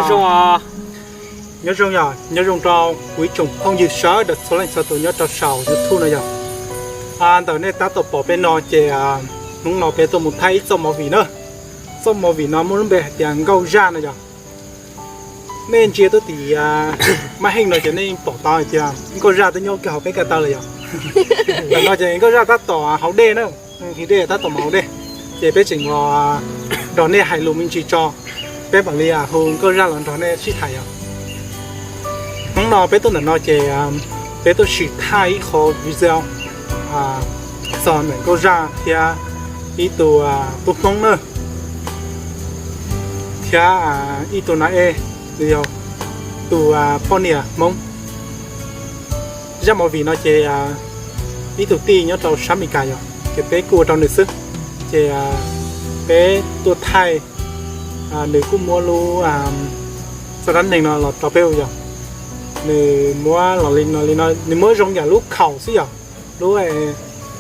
Nyob zoo, nyob zoo yog nyob zoo rau kuv ib tsoom phooj ywg sawv daws txhua leej txhua tus nyob rau saum YouTube no yog. Ntawm nej tab tom pom peb no ces hnub no peb tuaj mus thaij ib txoj movie na. Txoj movie no muaj lub npe hais tias Nkauj Zaj no yog. Nej ntsia tuaj tim mab heej no ces nej pom tau hais tias Nkauj Zaj twb nyob kiag hauv peb ko taw lawm yog. Ntawm no ces Nkauj Zaj tab tom haus dej na, nqhis dej tab tom mus haus dej. Ces peb tseem los nrog nej hais lus me ntsis tso, peb mam li hu Nkauj Zaj los nrog nej sib tham yog. Hnub no peb tuaj ntawm no ces peb tuaj sim thaij ib qho video txog ntawm Nkauj Zaj thiab ib tug tub Hmoob na, thiab ib tug nav ej, nws yog tus poj niam Hmoob. Zaj movie no ces ib tug tij nyob rau sab Amelikas yog, ces peb kuj ua rau nws xwb. Ces peb tuaj thaij, nws kuj muab lub txoj dab neeg no los rau peb ua yog. Nws muab los li no li no, nws muab zoo yam lub khaum xwb yog, lub,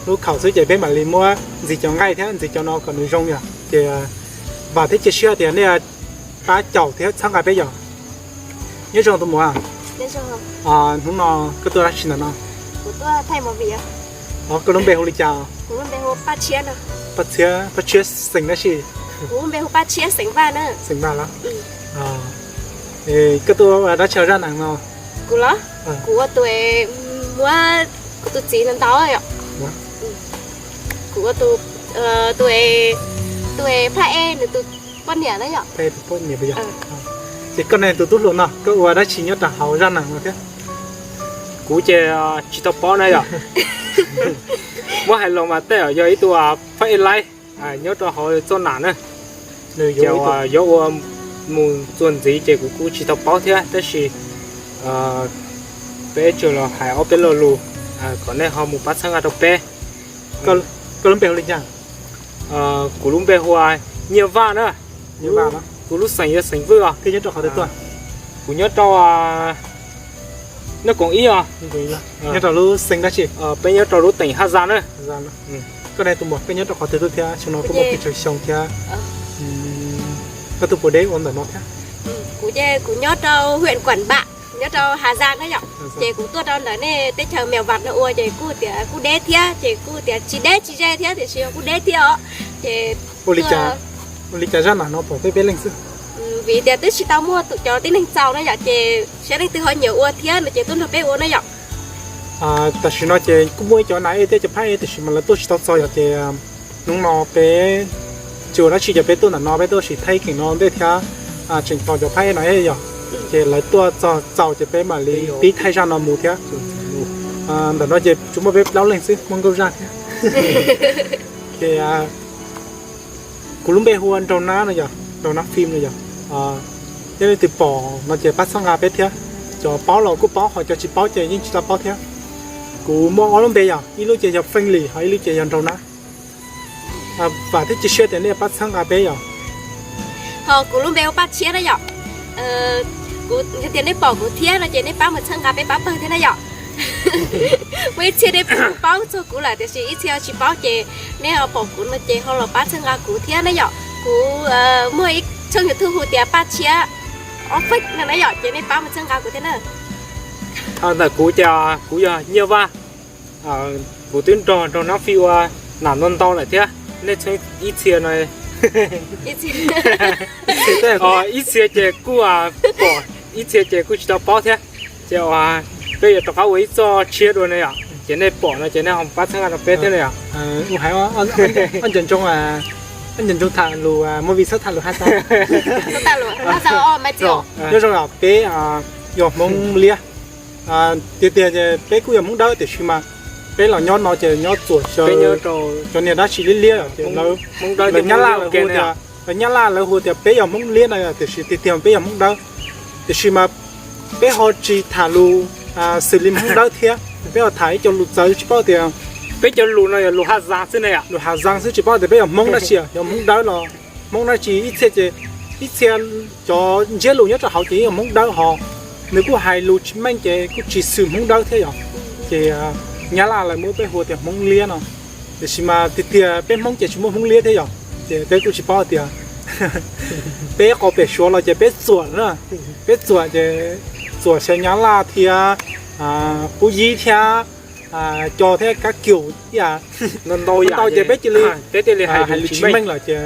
lub khaum xwb ces peb mam li muab ntxiv cov nqaij thiab ntxiv cov no kom nws zoo yog. Ces vam thiab cia siab tias nej pab caum thiab txhawb nqa peb yog. Nyob zoo tus muam. Hnub no koj tuaj dab tsi ntawm no? Koj lub npe hu li cas? Paj Tshiab, Paj Tshiab xeem dab tsi? Xeem Vaj los? Koj tuaj ua dab tsi hauv zaj neeg no? Kuv los? Kuv ua tus muab kuv tus txiv no ntaus yom. Kuv ua tus, tus, tus phaj ej nws tus poj niam na yom. Ces koj ne tus tub hluas no koj ua dab tsi nyob rau hauv zaj neeg no thiab? Kuv ces tsis tau paub na yom. Muab hais los mas tej yog ib tug phaj ej laib nyob rau hauv txoj nam na. Nws yuav ua mus txuas ntxiv ces kuv kuj tsis tau paub thiab tab sis peb tsuas los hais ob peb lo lus kom nej ho mus pab txhawb nqa rau peb. Koj lub npe hu li cas? Kuv lub npe hu ua Nyiaj Vaj na. Kuv lub xeem yog xeem Vwj os. Koj nyob rau qhov twg tuaj? Kuv nyob rau Nab Koom Ib os. Nyob rau lub xeev dab tsi? Peb nyob rau lub teem Haj Zaj na. Koj ne tus muam, koj nyob rau qhov twg tuaj thiab? Xyoo no koj muaj pes tsawg xyoo thiab? Koj tuaj puas deb ua ntawm no thiab? Kuv ces kuv nyob rau huyện Quản Bạ, nyob rau Hà Giang na yom. Ces kuv tuaj rau ntawm nej teb chaws Mèo Vạc no ua ces kuj tias kuj deb thiab, ces kuj tias tsis deb tsis ze thiab tiam sis kuj deb thiab os. Ces ua li cas zaj nam no pom peb peb leeg xwb? Vim tias twb tsis tau muaj tus cov tib neeg txaus na yom, ces seb leej twg ho nyiam ua thiab no ces tuaj nrog peb ua na yom. Tam sim no ces kuj muaj ib cov nav ej thiab cov phaj ej tiam sis mas lawv tuaj tsis tau txog yom, ces hnub no peb tsis ua dab tsi ces peb tuaj ntawm no peb tuaj sim thaij keem no ntej thiab tseem tos cov phaj ej no yom. Ces lawv tuaj txog txaus ces peb mam li pib thaij zaj no mus thiab. Ntawm no ces tsuas muaj peb plaub leeg xwb, muaj Nkauj Zaj thiab. Ces kuv lub npe hu ua Nraug Nab no yog, Nraug Nab Fim no yog. Yog leej twg pom no ces pab txhawb nqa peb thiab. Cov paub los kuj paub, ho cov tsis paub ces yeej tsis tau paub thiab. Kuv muaj ob lub npe yog, ib lub ces yog Feej Lim, ho ib lub ces yog Nraug Nab. Vam thiab cia siab tias nej pab txhawb nqa peb yom. Ho kuv lub npe hu Paj Tshiab na yom. Kuv yog tias nej pom kuv thiab no ces nej pab mus txhawb nqa peb pab pawg thiab na yom. Muaj ib txhia nej paub txog kuv lawm tiam sis ib txhia tsis paub ces nej ho pom kuv no ces ho los pab txhawb nqa kuv thiab na yom. Kuv muaj ib tshooj YouTube hu tias Paj Tshiab Office no na yom, ces nej pab mus txhawb nqa kuv thiab na. Ntawm kuv ces kuv yog Nyiaj Vaj. Kuv twb nrog Nraug Nab Fim ua nam ntau ntau lawm thiab, nej txheeb ib txhia no. Ib txhia ces kuj pom, ib txhia ces kuj tsis tau paub thiab. Ces peb yuav rov qab ua ib txoj tshiab dua ne yom, ces nej pom no ces nej ho pab txhawb nqa rau peb thiab ne yom. Ua hais ob ncaws ntsoog, ob ncaws ntsoog tham lus movie txhob tham lus Haj Zaj. Nyob zoo os, peb yog Hmoob Liab. Tiag tiag ces peb kuj yog Hmoob Dawb tiam sis mas peb los nyob no ces nyob txuam xyaw cov niag dab tsi liab liab ces lawv Nyab Laj lawv hu tias, lawv Nyab Laj lawv hu tias peb yog Hmoob Liab no tiam sis tiag tiag peb yog Hmoob Dawb. Tiam sis mas peb ho tsis tham lus xws li Hmoob Dawb thiab, peb ho tham ib co lus txawv tsis paub tias, peb cov lus no yog lus Haj Zaj xwb ne, lus Haj Zaj xwb tsis paub tias peb yog Hmoob dab tsi, yog Hmoob Dawb los Hmoob dab tsi. Ib txhia ces, ib txhia cov ntsiab lus nyob rau hauv ces yog Hmoob Dawb ho nws kuj hais lus tsis meej ces kuj tsis xws Hmoob Dawb thiab yom. Ces Nyab Laj lawv muab peb hu tias Hmoob Liab no. Tiam sis mas tiag tiag peb Hmoob ces tsis muaj Hmoob Liab thiab yom, ces peb kuj tsis paub tias Peb qhov pem Suav los ces peb txuam na, peb txuam ces txuam xyaw Nyab Laj thiab Pub Yib thiab Co thiab Kab Kium ib yam. Ntau ces peb cia li hais lus tsis meej lawm ces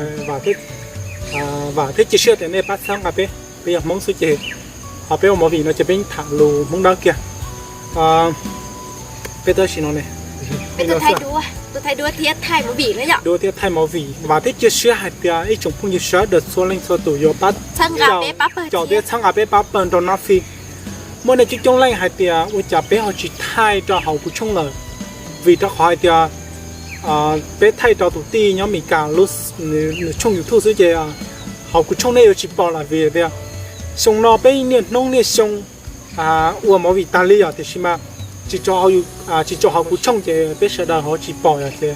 vam thiab cia siab tias nej pab txhawb nqa peb, peb yog Hmoob xwb ces ho peb ua movie no ces peb tham lus Hmoob Dawb kiag. Peb twb sim no ne, duab thiab thaij movie, vam thiab cia siab hais tias ib tsoom phooj ywg sawv daws txhua leej txhua tus yuav pab caum thiab txhawb nqa peb pab pawg nrog Nab Fij. Muaj nej coob coob leej hais tias ua cas peb ho tsis thaij rau hauv kuv tshooj lawm, vim rau qhov hais tias peb thaij rau tus tij nyob Meskas lub, nws tshooj YouTube xwb ces hauv kuv tshooj nej yuav tsis pom lawm vim tias xyoo no peb niaj hnub niaj xyoo ua movie tag li yom, tiam sis mas tsis tso hauv kuv tshooj ces peb sawv daws ho tsis pom yom ces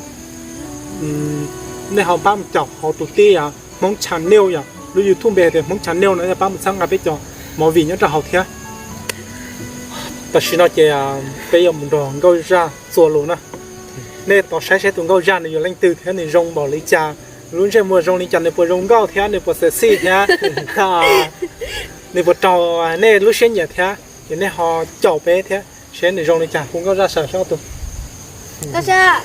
nej ho pab mus caum hauv tus tij Hmoob Channel yom, lub YouTube npe hais tias Hmoob Channel no yog pab mus txhawb nqa peb cov movie nyob rau hauv thiab. Tam sim no ces peb yuav mus nrog Nkauj Zaj txuas lus na. Nej tos saib saib tus Nkauj Zaj nws yog leej twg thiab nws zoo npaum li cas, lub ntsej muag zoo li cas, nws puas zoo nkauj thiab nws puas sexy thiab nws puas raug nej lub siab nyiam thiab, ces nej ho caum peb thiab seb nws zoo li cas. Hu Nkauj Zaj sawv seb ob tug. Nkauj Zaj,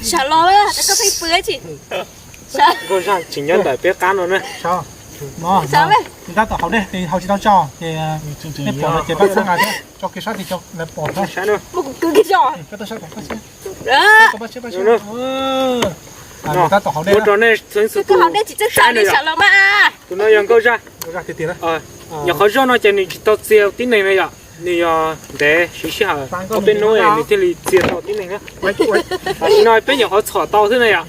sawv los, koj pheej pw tsis. Nkauj Zaj tseem nyob ntawm peb qab no na. Tab tom haus dej, haus tsis tau tso ces nej pom no ces pab txhawb nqa thiab tso kiag sab tid, lawv pom tso. Koj tuaj sab tom, pab seb, pab seb. Tab tom haus dej, ua rau nej txhua tus saib no yom. Tus no yog Nkauj Zaj. Nyuam qhuav zoj no ces nws tsis tau txia tib neeg na yom, nws yog ntev siv sij hawm ob peb hnub nws thiaj li txia tau tib neeg na. Tam sim no peb nyuam qhuav txhom tau xwb na yom.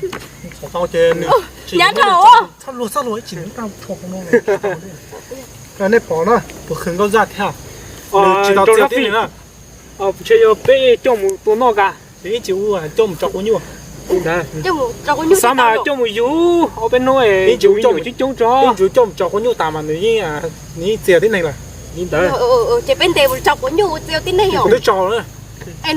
Nej pom na, tus khwv Nkauj Zaj thiab, nws tsis tau txia tib neeg na. Ntshe yog peb coj mus tua noj ka. Ces ib tsis ua, coj mus tso quav nyuj. Xav mas coj mus yug ob peb hnub, ib tsis coj mus tso quav nyuj tas mas nws yeej txia tib neeg lawm. Li ntawd. Ces peb ntes mus tso quav nyuj txia tib neeg. Kuv twb tso na. Kuv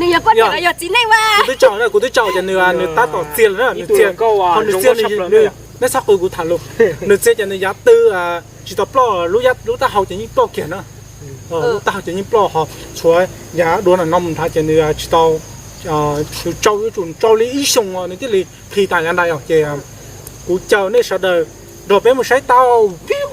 twb tso na, kuv twb tso ces nws, nws tab tom txia lawm na, nws txia, nws txia, nej txhob qw kuv tham lus, nws txia ces nws yav tw tsis tau ploj, lub taub hau ces yeej ploj kiag na. Lub taub hau ces yeej ploj ho tshuav yav dua no mus nrad ces nws tsis tau, nws tsau yuav tsum tsau li ib xyoos nws thiaj li qhis tas yav nrad os. Ces kuv caw nej sawv daws nrog peb mus saib tau pib.